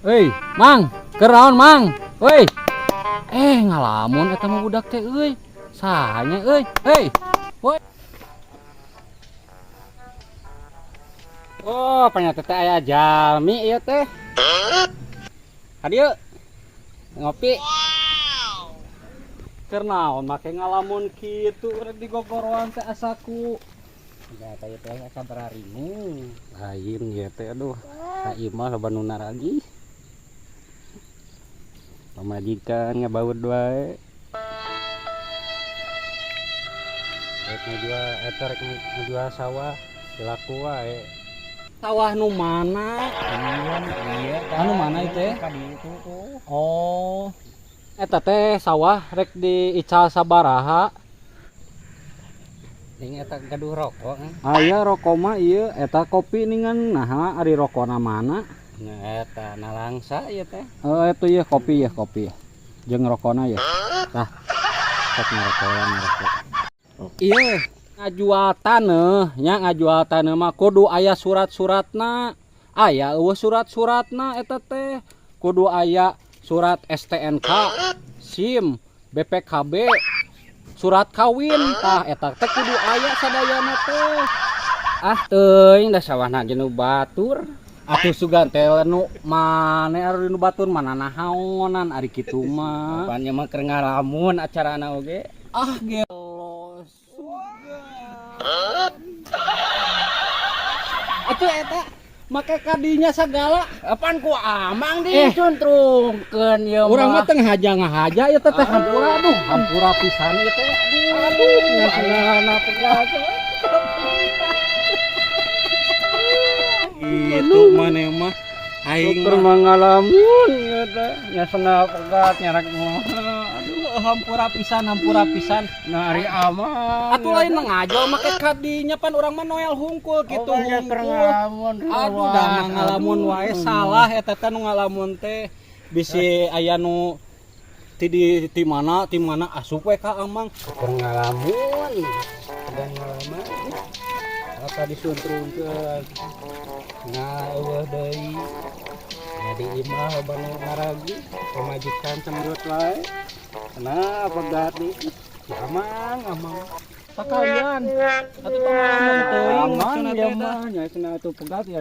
Euy, Mang, keur naon, Mang? Euy. Eh, ngalamun eta mah budak teh euy. Saha nya euy? Hei. Woi. Oh, panyata teh aya jalmi ieu teh. Hadieu. Ngopi. Keur naon make ngalamun kitu rek digogoroan teh asaku. Enggak teh teh asa bararingung. Lain ieu teh aduh. Ka imah loba nu naragi. Pamajikan ngabaud wae. Rek ngajual eta rek ngajual sawah silaku wae. Sawah nu mana? Iya, Anu mana itu teh? Ka ditu tuh. Oh. Eta teh sawah rek diical sabaraha? Ning eta gaduh rokok. Aya rokok mah ieu eta kopi ningan naha ari rokona mana? Nya eta nalangsa ieu teh. Oh, itu ya kopi ya kopi. Jeung rokona ya. Tah. Sok ngerokokan ngerokok. Iya, ngajual taneuh nya ngajual taneuh mah kudu aya surat-suratna. Aya eueuh surat-suratna eta teh. Kudu aya surat STNK, SIM, BPKB, surat kawin. Tah eta teh kudu aya sadayana teh. Ah teuing da sawahna ge nu batur. Atuh sugan teh nu mane ari nu batur mana nahaonan ari kitu mah. Pan ieu mah keur ngalamun acarana oge. Ah gelo sugan. Atuh eta make kadinya sagala. Apaan ku amang dicuntrungkeun ieu mah. Urang mah teu ngahaja ngahaja ieu teh hampura aduh hampura pisan ieu teh. Aduh, Aduh, pegat. Itu maneh mah aing Keur mah mangalamun ieu teh nya sena pegat nyarak mah. Aduh hampura pisan hampura pisan. Nah ari amang. Atuh lain ngajual make kadinya pan urang mah noel hungkul kitu Oh, nya keur hungkul. ngalamun. Aduh dah mah ngalamun wae salah eta teh nu ngalamun teh. Bisi aya nu ti di ti mana asup we ka amang. Keur ngalamun. Pegang ngalaman. Apa disuntrungkeun. Nah, eueuh deui. Jadi imah loba nu ngaragi, pamajikan cemberut wae. Nah, pegat di amang, amang. Pakalian. Atuh tong ngalamun teuing Amang maksudna ieu teh dah. mah nya cenah atuh pegat ya.